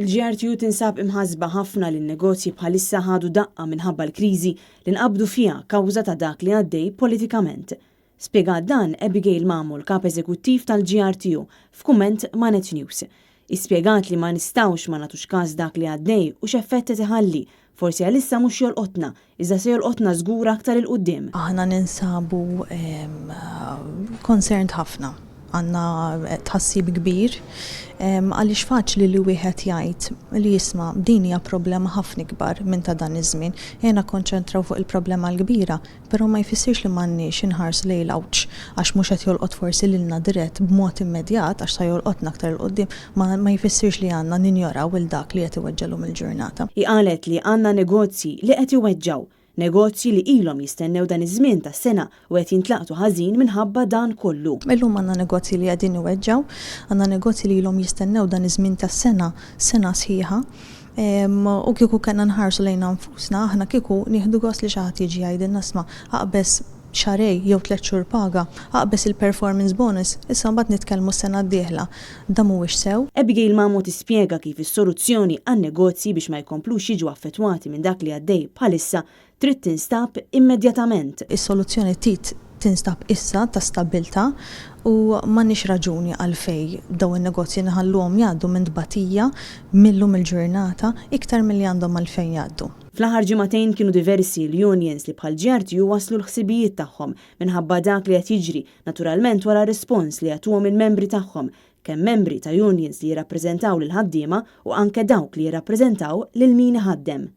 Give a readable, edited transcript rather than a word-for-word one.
Il-GRTU tinsab imħassba ħafna li n-negozji bħalissa ħadu daqqa minħabba l-kriżi li nqabdu fiha kawża ta' dak li għaddej politikament. Spjegat dan Abigail Mamo, l-Kap Eżekuttiv tal-GRTU, f'kumment ma' Net News. Hi spjegat li ma nistgħux ma nagħtux każ dak li għaddej u x'effett qed iħalli, forsi għalissa mhux jolqotna, iżda se jolqotna żgur aktar 'il quddiem. Aħna ninsabu concerned ħafna, għandna tħassib kbir għaliex faċli li wieħed jgħid li isma' din hija problema ħafna ikbar minn ta' dan iż-żmien, ejja nakkonċentraw fuq il-problema l-kbira. Però ma jfissirx li m'għandniex inħarsu lejn l-għawġ għax mhux qed jolqot forsi lilna dirett b'mod immedjat għax sa jolqotna aktar 'il quddiem, ma ma jfissirx li għandna ninjoraw 'il dak li qed iweġġa' llum il-ġurnata. Hi qalet li għandna negozji li qed iweġġgħu, negozji li ilhom jistennew dan iż-żmien tas-sena u qed jintlaqtu ħażin minħabba dan kollu. Illum għandna negozji li qegħdin iweġġgħu, għandna negozji li ilhom jistennew dan iż-żmien tas-sena sena sħiħa. U kieku kellna nħarsu lejna nfusna, aħna kieku nieħdu gost li xi ħadd jiġi jgħidilna isma' aqbeż xahrejn jew tlett xhur paga, aqbeż il-performance bonus, issa mbagħad nitkellmu s-sena d-dieħla. Dan mhuwiex sew. Abigail Mamo tispjega kif is-soluzzjoni għan-negozji biex ma jkomplux jiġu affettwati minn dak li għaddej bħalissa trid tinstab immedjatament. Is-soluzzjoni trid tinstab issa ta' stabbiltà u m'għandniex raġuni għalfejn dawn in-negozji nħalluhom jgħaddu minn tbatija mil-lum il-ġurnata iktar milli għandhom għalfejn jgħaddu. Fl-aħħar ġimagħtejn kienu diversi l-unions li bħall-GRTU wasslu l-ħsibijiet tagħhom minħabba dak li qed jiġri, naturalment wara rispons li jagħtuhom il-membri tagħhom, kemm membri ta' unions li jirrappreżentaw lill-ħaddiema u anke dawk li jirrappreżentaw lil min iħaddem.